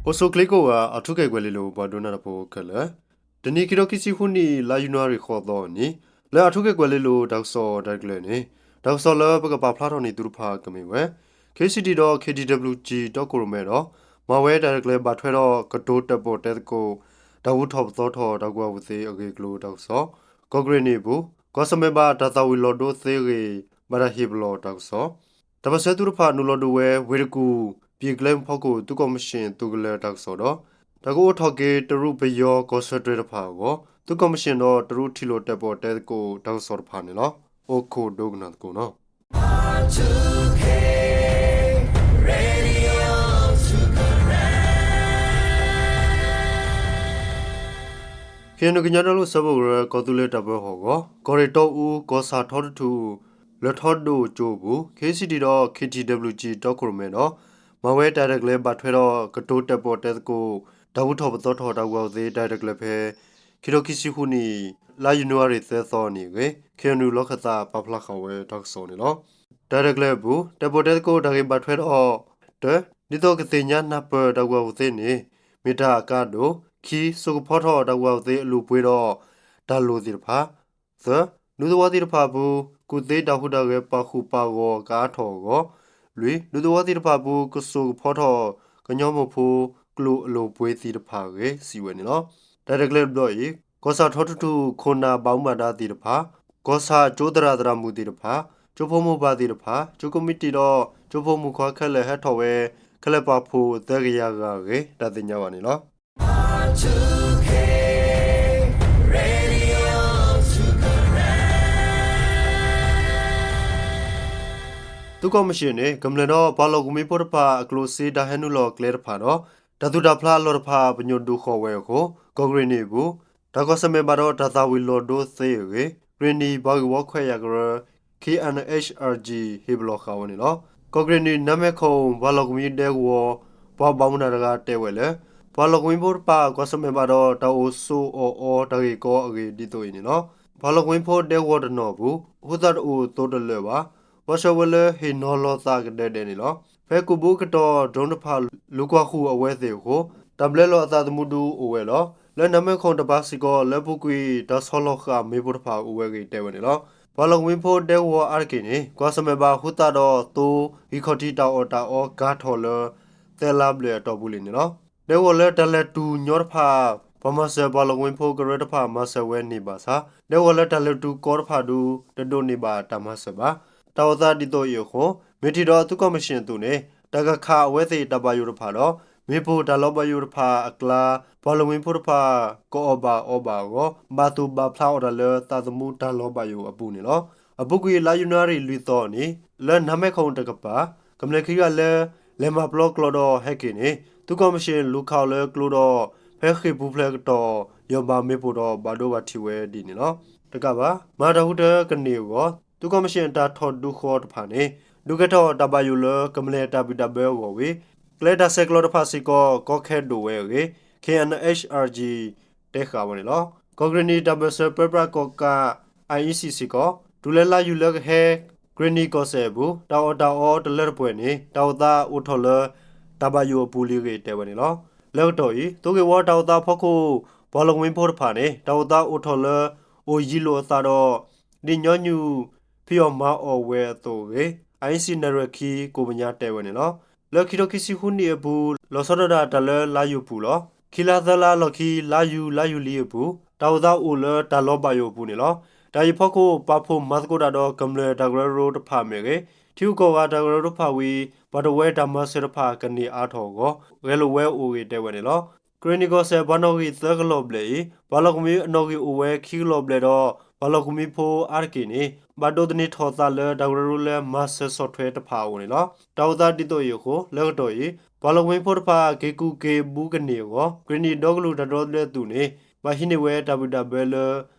အိၣ်ဆူၣ်ချ့ကိးဂၤ အၣ်ထူခ့ၣ်ကွဲၤလ့လိၤ ပှၤဒိကနၣ်တၢ်ဖိခဲလၢာ်, တနံၤခံထိခံဆံဃုနံၣ် လါယနူၤအါရံၤဃိးသီအနံၤ လၢအၣ်ထူခ့ၣ်ကွဲၤလ့လိၤ တၢ်ကစီၣ်တၢ်ရဲၣ်တၢ်ကျဲၤန့ၣ် တၢ်ကစီၣ်လၢပကပာ်ဖျါထီၣ်န့ၢ်သုတဖၣ်ကမ့ၢ်ဝဲ ခ့ၣ်စံၣ်တံၣ်ဒီး ခ့ၣ်ထံၣ်ဒဘလျူၣ်ကၠံ တီခိၣ်ရိၣ်မဲဒီး မၤဝဲတၢ်ရဲၣ်တၢ်ကျဲၤဘၣ်ထွဲဒီး ကတိၤတၢၣ်ပီၣ်တဲသကိး တၢ်ဂုၤထီၣ်ပသီထီၣ်တၢ်ကူၣ်ဘၣ်ကူၣ်သ့အဂ့ၢ်အကျိၤတၢ်ကစီၣ်, ကီၢ်ကရ့ၣ်နံၣ်အပူၤ ကွၢ်ဆၢၣ်မဲာ်ဘၣ်တၢ်သၣ်ဝံၤလီၤဒိသ့အဂ့ၢ် ဘၣ်တၢ်ဟ့ၣ်ပလီၢ်တၢ်ကစီၣ်, တၢ်ပၢၢ်ဆၢသုးတဖၣ်နုာ်လီၤဒုးဝဲ ဝ့ၢ်တကူၣ် ပံၣ်ကျဲမုၢ်ဖီခိၣ် သုးကီၣ်မံၣ်ၡ့ၣ်သုးကလၢၤတၢ်ကစီၣ်ဒီး တၢ်ကအိးထီၣ်က့ၤတရူးပယီၤကီၢ်ဆၢတြဲၤတဖၣ်အဂီၢ် သုးကီၣ်မံၣ်ၡ့ၣ်ဒီးတရူးထံၣ်လိာ်တၢၣ်ပီၣ်တဲသကိးတၢ်ကစီၣ်တဖၣ်န့ၣ်လီၤ. အိၣ်ခိးဒိကနၣ်သကိးနီၤ. ခ့ၣ်အဲၣ်ယူၣ် ကညီဒီကလုာ်စၢဖှိၣ်ကရၢ ကီၢ်သူလ့ၤတၢ်ပၢဟီၣ်အဂီၢ် ကီၢ်ရ့ၣ်တီအူ ကီၢ်ဆၣ်ထီတထူၣ် လၢထီဒိၣ်ကၠိအပူၤ ခ့ၣ်စံၣ်တံၣ်ဒီး ခ့ၣ်ထံၣ်ဒဘလျူၣ်ကၠံ တီခိၣ်ရိၣ်မဲဒီး မၤဝဲတၢ်ရဲၣ်တၢ်ကျဲၤဘၣ်ထွဲဒီး ကတိၤတၢၣ်ပီၣ်တဲသကိး တၢ်ဂုၤထီၣ်ပသီထီၣ်တၢ်ကူၣ်ဘၣ်ကူၣ်သ့တၢ်ရဲၣ်တၢ်ကျဲၤဖဲ ခံထိခံဆံဃုနံၣ် လါယနူၤအါရံၤသၢသီအနံၤအဂ့ၢ် ခ့ၣ်အဲၣ်ယူၣ် လီၢ်ခၢၣ်သးပာ်ဖျါဃာ်ဝဲတၢ်ကစီၣ်န့ၣ်လီၤ. တၢ်ရဲၣ်တၢ်ကျဲၤအပူၤ တၢၣ်ပီၣ်တဲသကိးတၢ်ဂ့ၢ်ဘၣ်ထွဲဒီး တၢ ဒ်သိးကသ့ၣ်ညါနၢ်ပၢၢ်တၢ်ကူၣ်ဘၣ်ကူၣ်သ့န့ၣ် မ့ၢ်တၢ်အကါဒိၣ်, ခံ စိာ်ကဖီထီၣ်တၢ်ကူၣ်ဘၣ်ကူၣ်သ့အလိာ်ပှ့ၤဒီး တၢ်လိၣ်သ့ၣ်တဖၣ်, သၢ ဒူသဝီသ့ၣ်တဖၣ်အပူၤ ကူၣ်သ့တၢ်ဟူးတၢ်ဂဲၤပာ်ဃုာ်ပာ်ဂီၤကအါထီၣ်အဂီၢ်, လွံၢ် ဒူသဝီသ့ၣ်တဖၣ်အပူၤ ကစိာ်ကဖီထီၣ် ကညီမိၢ်ဖိကျိာ်အလိာ်ပှ့ၤသ့ၣ်တဖၣ်အဂ့ၢ် စံးဝဲန့ၣ်လီၤ. တၢ်ရဲၣ်တၢ်ကျဲၤတဘျီအံၤ ကီၢ်ဆၣ်ထီတထူၣ်ခိၣ်နၢ်ဘၣ်မူဘၣ်ဒါသ့ၣ်တဖၣ်, ကီၢ်ဆၣ်ကၠိသရၣ်သရၣ်မုၣ်သ့ၣ်တဖၣ်, ကၠိဖိမိၢ်ပၢ်သ့ၣ်တဖၣ်, ကၠိကိးမံၣ်တံၣ်ဒီး ကၠိဖိမုၣ်ခွါခဲလၢာ်ဟဲထီၣ်ဝဲ ခဲလၢာ်ပာ်ဖှိၣ်သၢကယၤဂၤအဂ့ၢ် တၢ်သ့ၣ်ညါဘၣ်န့ၣ်လီၤ. သုးကီၣ်မံၣ်ၡ့ၣ်န့ၣ် ကမျၢၢ်ဒီးပှၤလီၢ်ကဝီၤဖိတဖၣ်အကျိၣ်စ့တၢ်ဟဲနုာ်လီၤကျဲတဖၣ်ဒီး တၢ်သူၣ်တၢ်ဖျးအလီၢ်တဖၣ်ပညိၣ်ဒုးဃီၤဝဲအဃိ ကီၢ်ကရ့ၣ်နံၣ်အပူၤ တၢ်ကွၢ်ဆၢၣ်မဲာ်ဘၣ်ဒီးတၢ်သၣ်ဝံၤလီၤဒိသ့အဂ့ၢ် ကရ့ၣ်နံၣ်ပှၤဂ့ၢ်ဝီခွဲးယာ်ကရၢ ခ့ၣ်အဲၣ်ယူၣ် ဟ့ၣ်ပလီၢ်ဃာ်ဝဲန့ၣ်လီၤ. ကီၢ်ကရ့ၣ်နံၣ် နါမဲာ်ခိၣ် ပှၤလီၢ်ကဝီၤဒဲကဝီၤ ပှၤဘၣ်မူဘၣ်ဒါတဂၤတဲဝဲလၢ ပှၤလီၢ်ကဝီၤဖိတဖၣ်ကွၢ်ဆၢၣ်မဲာ်ဘၣ်ဒီး တၢ်အိၣ်ဆိးအီၣ်အီတၢ်ဂ့ၢ်ကီအဂ့ၢ်ဒ်သိးအံၤန့ၣ်လီၤ. ပှၤလီၢ်ကဝီၤဖိဒဲကဝီၤတနီၤအပူၤ ဟူသၣ်တအိၣ်သိးတလၢာ်ဘၣ်. ဘၣ်ဆၣ်ဝဲလၢဟ့ၣ်နီၤလီၤသးကဒဲကဒဲန့ၣ်လီၤ. ဖဲကူးဘုကတီၢ် drone တဖၣ်လူၤကွၢ်ဃုာ်အဝဲသ့ၣ်အဃိ တၢ်ဘျဲလီၤအသးသမူဒုးအိၣ်ဝဲလီၤ. လၢနါမဲာ်ခိၣ်တပၤစ့ၢ်ကီး လၢအပူၤကွံာ်တၢ်ဆီလီၤဃာ်မ့ၣ်ပိၢ်တဖၣ်အိၣ်ဝဲအဂ့ၢ်တဲဝဲန့ၣ်လီၤ. ပှၤလီၢ်ကဝီၤဖိဒဲကဝီၤအါတက့ၢ်န့ၣ် ကွၢ်ဆၢၣ်မဲာ်ဘၣ်ဟူသၣ်ဒီးသိ ဂံၢ်ခီၣ်ထံးတၢ်အီၣ်တၢ်အီကၤထီၣ်လၢ သၢလါဘျဲၣ်အတီၢ်ပူၤလံန့ၣ်လီၤ. ဒဲကဝီၤလၢတၢ်လဲၤတုၤညီတဖၣ် ပှၤမၤစၢၤပှၤလီၢ်ကဝီၤဖိကရၢတဖၣ်မၤစၢၤဝဲန့ၢ်ဘၣ်ဆၣ် ဒဲကဝီၤလၢတၢ်လဲၤတုၤကီတဖၣ်ဒုး တဒိးန့ၢ်ဘၣ်တၢ်မၤစၢၤဘၣ်. တၢ်အိၣ်သးဒ်သိးအံၤအဃိ မ့ၢ်ထံၣ်ဒီးသုးကီၣ်မံၣ်ၡ့ၣ်အသိးန့ၣ် တၢ်ကခးအဝဲသ့ၣ်တၢ်ဘၣ်ယိၣ်တဖၣ်ဒီး မ့ၣ်ပိၢ်တၢ်လီၤဘၣ်ယိၣ်တဖၣ်အကျါ ပှၤလီၢ်ကဝီၤဖိတဖၣ် ကအီၣ်ဘၣ်အီဘၣ်အဂီၢ် ဘၣ်သူၣ်ဘၣ်ဖျးအီၣ်တၢ်လၢသးသမူတၢ်လီၤဘၣ်ယိၣ်အပူၤန့ၣ်လီၤ. အပူၤကွံာ်လါယနူၤအါရံၤလွံၢ်သီန့ၣ် လၢနါမဲာ်ခိၣ်တကပၤ ကမျၢၢ်ခံဂၤလၢ လဲၤမၤပျီကျိာ်ဒီးဟဲက့ၤန့ၣ် သုးကီၣ်မံၣ်ၡ့ၣ်လူၤခးအီၤလၢကျိဒီး ဖဲဃ့ၢ်ပူၤဖျဲးကတီၢ် ယီၢ်ဘၣ်မ့ၣ်ပိၢ်ဒီးဘၣ်ဒိဘၣ်ထံးဝဲဒ်န့ၣ်လီၤ. တကးဘၣ် မၤတၢ်ဟူးတၢ်ကန့ၢ်အဂီၢ် သုးကီၣ်မံၣ်ၡ့ၣ်အတၢ်ထီၣ်ဒုးဃီတဖၣ်န့ၣ် ဒုးကဲထီၣ်တၢ်ဘၣ်ယိၣ်လၢကမျၢၢ်တၢ်ဘံၣ်တၢ်ဘၢအဂီၢ်ဝံၤ ကျဲတၢ်ဆဲးကျိးတဖၣ်စ့ၢ်ကီး ကီခဲဒိၣ်ဝဲအဂ့ၢ် ခ့ၣ်အဲၣ်ယူၣ် တဲဃာ်ဝဲန့ၣ်လီၤ. ကီၢ်ကရ့ၣ်နံၣ်တၢ်ပၢၢ်ဆၢပၢပြးကီၣ်ကး အံၣ်အံၣ်စံၣ် စ့ၢ်ကီး တုၤလၢလါယူၤလၢကဟဲ ကရ့ၣ်နံၣ်ကီၢ်စဲၣ်အပူၤ တၢ်အီၣ်တၢ်အီတလၢတပှဲၤန့ၣ် တၢ်အိၣ်သးအိၣ်ထီၣ်လၢ တၢ်ဘၣ်ယိၣ်အပူၤလံအဂ့ၢ်တဲဝဲန့ၣ်လီၤ. လၢကတီၢ်အံၤ သုးဂ့ၢ်ဝီတၢ်အိၣ်သးအဖီခိၣ် ပှၤလီၢ်ကဝီၤဖိတဖၣ်န့ၣ် တၢ်အိၣ်သးအိၣ်ထီၣ်လၢ အိၣ်ယံၤလိာ်အသးဒီး ဒ်ညီနုၢ်ဖံးအီၣ်မၤအီၣ်ဝဲအသိးအဂ့ၢ် အံၣ်အံၣ်စံၣ် နဲၣ်ရွဲၣ်ခံ ကိးပညါတဲဝဲန့ၣ်လီၤ. လၢခံထိခံဆံဃုနံၣ်အပူၤ လီၤဆီဒၣ်တၢ်တၢ်လၢလါယူၤအပူၤလီၤ. ခံလါသၢလါအလီၢ်ခံ လါယူၤ လါယူၤလံအပူၤ တၢ်အိၣ်သးအိၣ်လၢတၢ်လီၤဘၣ်ယိၣ်အပူၤန့ၣ်လီၤ. တၢ်အံၤအဖီခိၣ် ပာ်ဖှိၣ်မၤသကိးတၢ်ဒီးကမျၢၢ်တၢ်ကရၢကရိတဖၣ်မ့ၢ်ဂ့ၤ, ထံဂုၤကီၢ်ဂၤတၢ်ကရၢကရိတဖၣ်ဝံၤ ပှၤတဝၢတၢ်မၤစၢၤတဖၣ်ကန့ၢ်အါထီၣ်အဂီၢ် ဂဲၤလိာ်ဝဲအိၣ်အဂ့ၢ်တဲဝဲန့ၣ်လီၤ. ကရ့ၣ်နံၣ်ကီၢ်စဲၣ်ပှၤနီၣ်ဂံၢ်သၢကလီၢ်ဘျဲၣ်အံၤ ပှၤလီၢ်ကဝီၤအနီၣ်ဂံၢ်အိၣ်ဝဲခံကလီၢ်ဘျဲၣ်ဒီး ပှၤလီၢ်ကဝီၤဖိအါတက့ၢ်န့ၣ် ဘၣ်ဒိးသန့ၤထီၣ်သးလၢတၢ်ကရၢကရိလၢမၤစၢၤဆီၣ်ထွဲတဖၣ်အအိၣ်န့ၣ်လီၤ. တၢ်အိၣ်သးဒ်သိးအံၤအဃိ လၢကတီၢ်အံၤ ပှၤလီၢ်ကဝီၤဖိတဖၣ် က့ၤကူၣ်က့ၤဘုကန့ၢ်အဂီၢ် ကရ့ၣ်နံၣ်ဒီကလုာ်တၢ်ဒီသဒၢသုးန့ၣ် ဘၣ်ဟံးန့ၢ်ဝဲတၢ်ဘံၣ်တၢ်ဘၢလၢ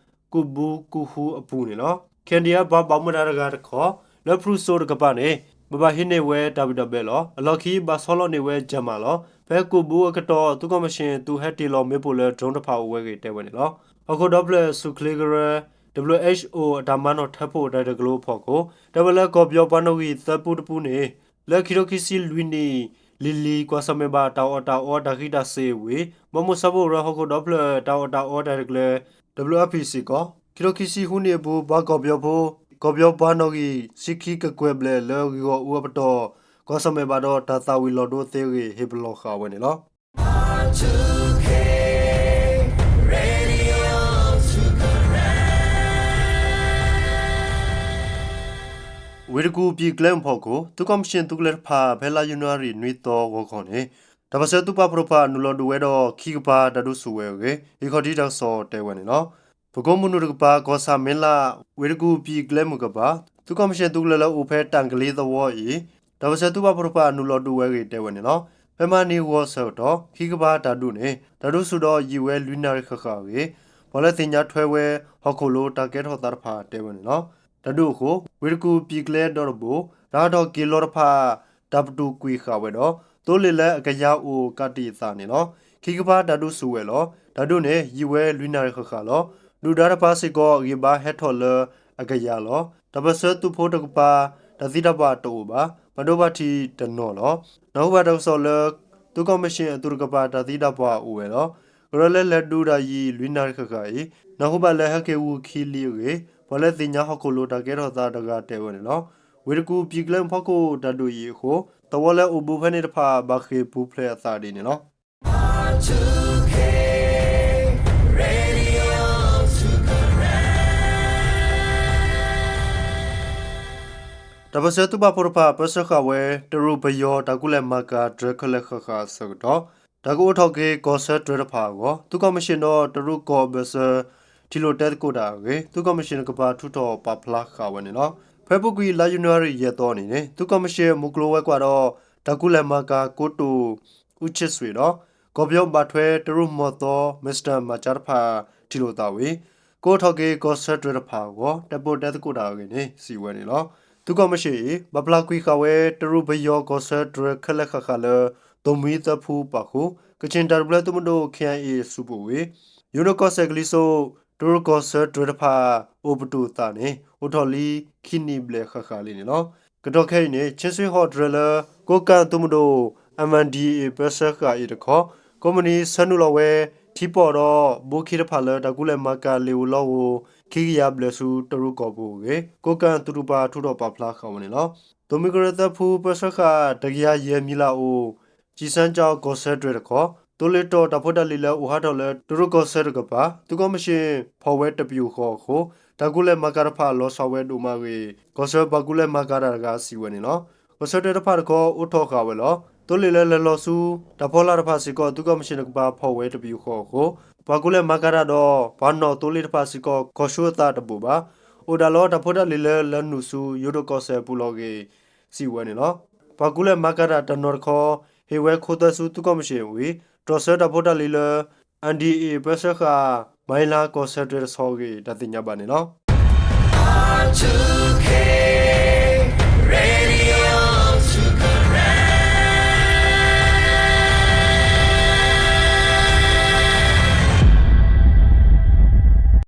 ကူးဘုကူးဟုအပူၤန့ၣ်လီၤ. ခ့ၣ်အဲၣ်ယူၣ် ပှၤဘၣ်မူဘၣ်ဒါတဂၤတခီ လၢဖရူစိးတကပၤန့ၣ် ဘၣ်ဘၣ်ဟံးန့ၢ်ဝဲတၢ်ဘံၣ်တၢ်ဘၢလီၤ. အလီၢ်ခံဘၣ်ဆီလီၤန့ၢ်ဝဲ Jama လီၤ. ဖဲကူးဘုအကတီၢ် သုးကီၣ်မံၣ်ၡ့ၣ်သုးဟဲတ့ၢ်လီၤမ့ၣ်ပိၢ်လၢ drone တဖၣ်အိၣ်ဝဲအဂ့ၢ်တဲဝဲန့ၣ်လီၤ. ဟီၣ်ခိၣ်ဒီဖျၢၣ်ဆူၣ်ချ့ကရၢ WHO အတၢ်မၤနီၣ်ထၢဖှိၣ်တၢ်ဂ့ၢ်တၢ်ကျိၤအဖီခိၣ် တဲဝဲလၢကီၢ်ပယီၤပှၤနီၣ်ဂံၢ်သၢပူတပူန့ၣ် လၢခံထိခံဆံလွံၢ်နံၣ် လံၤလံၤ ကွၢ်ဆၢၣ်မဲာ်ဘၣ်တၢ်အီၣ်တၢ်အီတၢ်ဃံးတၢ်စ့ၤဝံၤ ဘီမုၢ်ဆၣ်ဖိရၢဟီၣ်ခိၣ်ဒီဖျၢၣ်တၢ်အီၣ်တၢ်အီတၢ်ရဲၣ်တၢ်ကျဲၤ WFP စ့ၢ်ကီး ခံထိခံဆံဃုနံၣ်အပူၤ ပှၤကီၢ်ပယီၤဖိ ကီၢ်ပယီၤပှၤနီၣ်ဂံၢ် ဆံခံကကွဲၢ်ဘျဲၣ်လၢဂ့ၢ်ဂီၢ်အူအပတီၢ် ကွၢ်ဆၢၣ်မဲာ်ဘၣ်ဒီးတၢ်သၣ်ဝံၤလီၤဒိသ့အဂ့ၢ် ဟ့ၣ်ပလီၢ်ဃာ်ဝဲန့ၣ်လီၤ. ဝ့ၢ်တကူၣ် ပံၣ်ကျဲမုၢ်ဖီခိၣ် သုးကီၣ်မံၣ်ၡ့ၣ်သုးကလၢၤတဖၣ် ဖဲလါယနူၤအါရံၤနွံသီဂီၤခီန့ၣ် တၢ်ပၢၢ်ဆၢသုးပာ်ဖှိၣ်တဖၣ် နုာ်လီၤဒုးဝဲဒီးခံကပၤတၢ်ဒုးဆူၣ်ဝဲအဂ့ၢ် ဟံၣ်ခီၣ်ထံးတၢ်ကစီၣ်တဲဝဲန့ၣ်လီၤ. ပကိးမုၢ်နုာ်တကပၤ ကီၢ်ဆၣ်မ့လး ဝ့ၢ်တကူၣ် ပံၣ်ကျဲမုၢ်ကပၤ သုးကီၣ်မံၣ်ၡ့ၣ်သုးကလၢၤလၢအိၣ်ဖဲတၢ်ကလ့သဝီအံၤ တၢ်ပၢၢ်ဆၢသုးပာ်ဖှိၣ်တဖၣ် နုာ်လီၤဒုးဝဲအဂ့ၢ်တဲဝဲန့ၣ်လီၤ. ဖဲမဟါနံၤဂီၤဆၢကတီၢ် ခံကပၤတၢ်ဒုးန့ၣ် တၢ်ဒုးဆူၣ်ဒီးယံာ်ဝဲလွံၢ်နၣ်ရံၣ်ဃၣ်ဃၣ်အဂ့ၢ် ပှၤလၢသ့ၣ်ညါထွဲဝဲ ဟီၣ်ခိၣ်လိတၢ်ကဲထီၣ်သးတဖၣ်တဲဝဲန့ၣ်လီၤ. တၢ်ဒုးအဃိ ဝ့ၢ်တကူၣ် ပံၣ်ကျဲဒီတဘိ တၢ်ဟးထီၣ်က့ၤလီၤတဖၣ် တၢ်ပတုာ်ကွံာ်ဃာ်ဝဲဒီး သိလ့ၣ်လၢအကယၤအိၣ်ကးတံာ်အသးန့ၣ်လီၤ. ခံကပၤတၢ်ဒုးဆူၣ်ဝဲလီၤ. တၢ်ဒုးန့ၣ် ယံာ်ဝဲလွံၢ်နၣ်ရံၣ်ဃၣ်ဃၣ်လီၤ. ဒုၣ်ဒါတဖၣ်စ့ၢ်ကီး ဂံၢ်ဘါဟဲထီၣ်လၢအကယၤလီၤ. တၢ်ပၢၢ်ဆၢသုးဖိတကပၤ တၢ်သံတၢ်ပှၢ်တအိၣ်ဘၣ်. ဘၣ်ဒိဘၣ်ထံးတနီၤလီၤ. နၢ်ဟူဘၣ်တၢ်ကစီၣ်လၢ သုးကီၣ်မံၣ်ၡ့ၣ်အသုးတကပၤ တၢ်သံတၢ်ပှၢ်အိၣ်ဝဲလီၤ. ကရၢလၢလဲၤဒုးတၢ်ယံာ်လွံၢ်နၣ်ရံၣ်ဃၣ်ဃၣ်အံၤ နၢ်ဟူဘၣ်လၢဟဲက့ၤဝံၤခံလံအဂ့ၢ် ပှၤလၢသ့ၣ်ညါဟီၣ်ခိၣ်လိတၢ်ကဲထီၣ်သးတဂၤတဲဝဲန့ၣ်လီၤ. ဝ့ၢ်တကူၣ် ပံၣ်ကျဲမုၢ်ဖီခိၣ်တၢ်ဒုးအံၤအဃိ သဝီလၢအိၣ်ဘူးဖဲန့ၣ်တဖၣ် ဘၣ်ဃ့ၢ်ပူၤဖျဲးအသးဒ်န့ၣ်လီၤ. တၢ်ပၢၢ်ဆၢသုးပာ်ဖှိၣ်တဖၣ် ပၢဆှၢဃာ်ဝဲ တရူးပယီၤတၢ်ကူၣ်လဲၤမၤကၤတြဲၤခဲလၢာ်ဃၣ်ဃၣ်အဆၢကတီၢ် တၢ်ကအိးထီၣ်က့ၤကီၢ်ဆၢတြဲၤတဖၣ်အဂီၢ် သုးကီၣ်မံၣ်ၡ့ၣ်ဒီးတရူးကီၢ်ဘၢၣ်စၢၤ ထံၣ်လိာ်တဲသကိးတၢ်အဂ့ၢ် သုးကီၣ်မံၣ်ၡ့ၣ်တကပၤ ထုးထီၣ်ပာ်ဖျါဃာ်ဝဲန့ၣ်လီၤ. ဖဲအပူၤကွံာ် လါယနူၤအါရံၤယဲၢ်သီအနံၤန့ၣ် သုးကီၣ်မံၣ်ၡ့ၣ် မုၢ်ကျိၤဝဲၤကွာ်ဒီး တၢ်ကူၣ်လဲၤမၤကၤကိတိာ် အူချစ်စွ့ဒီး ကီၢ်ပယီၤဘၣ်ထွဲတရူးမီၢ်သီ Mister မၤကၠါတဖၣ် ထံၣ်လိာ်သးဝံၤ ကအိးထီၣ်က့ၤကီၢ်ဆၢတြဲၤတဖၣ်အဂီၢ် တဲပိာ်တဲသကိးတၢ်အဂ့ၢ်န့ၣ် စံးဝဲန့ၣ်လီၤ. သုးကီၣ်မံၣ်ၡ့ၣ်အံၤ ဘၣ်ပျၢ်ကွံာ်ဃာ်ဝဲ တရူးပယီၤကီၢ်ဆၢတြဲၤခဲလၢာ်ဃၣ်ဃၣ်လၢ သိၣ်မှံသၢဖူပာ်ဃုာ် ကချ့ၣ်တၢ်တဘျၢသုးမုၢ်ဒိၣ် KIA အစုပူၤဝံၤ ယိၤဒိၣ်ကီၢ်စဲၣ်ကလံၤစိး တရူးကီၢ်ဆၢတြဲၤတဖၣ် အိၣ်ပတုာ်အသးန့ၣ် အိၣ်ထီၣ်လံခံနံၣ်ဘျဲၣ်ဃၣ်ဃၣ်လံန့ၣ်လီၤ. ကတီၢ်ခဲအံၤန့ၣ် ခ့ၣ်ဆွ့ဟီၣ်တြဲၤလၢ ကိးကၣ်သုးမုၢ်ဒိၣ် MNDAA ပၢဆှၢဃာ်အံၤတခီ ကိးမုၢ်နံၤဆၢနုာ်လီၤဝဲ ထံပီၣ်ဒီး ဘိခံတဖၣ်လၢတၢ်ကူၣ်လဲၤမၤကၤလ့ၣ်ဧိၤလီဧိၤ ခံကယၤဘျဲၣ်ဆူတရူးကီၢ်ပူၤအဂ့ၢ် ကိးကၣ်သုးတကပၤ ထုးထီၣ်ပာ်ဖျါဃာ်ဝဲန့ၣ်လီၤ. သိၣ်မှံကရၢသၢဖူပၢဆှၢဃာ် တကယၤယဲၢ်မံၤလၢ်အိၣ် ကၠံၣ်စၣ်ကၠီကီၢ်ဆၢတြဲၤတခီ သိလ့ၣ်တီၣ်တၢ်ဖိတၢ်လံၤလၢအိၣ်ဟးထီၣ်လၢတရူးကီၢ်ဆၢတကပၤ သုးကီၣ်မံၣ်ၡ့ၣ်ဖီၣ်ဝဲတပယူာ်ဃီအဃိ တၢ်ကူၣ်လဲၤမၤကၤတဖၣ်လီၤဆီဝဲဒိၣ်မးအဂ့ၢ် ကီၢ်ဆၢပှၤကူၣ်လဲၤမၤကၤတၢ်တဂၤစံးဝဲန့ၣ်လီၤ. ကီၢ်ဆၢတြဲၤတဖၣ်တခီ အိးထီၣ်ဃာ်ဝဲလီၤ. သိလ့ၣ်လၢလဲၤလီၤဆူ တၢ်ဖီလာ်တဖၣ်စ့ၢ်ကီး သုးကီၣ်မံၣ်ၡ့ၣ်တကပၤဖီၣ်ဝဲတပယူာ်ဃီအဃိ ပှၤကူၣ်လဲၤမၤကၤတၢ်ဒီး ပှၤနီၣ်သိလ့ၣ်တဖၣ်စ့ၢ်ကီး ကီၢ်ဆူအသးတဘူးဘၣ်. အိၣ်ဒၣ်လီၤတၢ်ဖိတၢ်လံၤလၢလဲၤနုာ်ဆူယိၤဒိၣ်ကီၢ်စဲၣ်ပူၤလီၤအဂ့ၢ် စံးဝဲန့ၣ်လီၤ. ပှၤကူၣ်လဲၤမၤကၤတၢ်တနီၤတခီ ဟ့ၣ်ဝဲခိသွဲဆူသုးကီၣ်မံၣ်ၡ့ၣ်ဝံၤ တြီဆၢတၢ်ဖိတၢ်လံၤလၢ MNDAA ပၢဆှၢဃာ် မၤအ့လါကီၢ်ဆၢတြဲၤတဆီအဂ့ၢ် တၢ်သ့ၣ်ညါဘၣ်န့ၣ်လီၤ.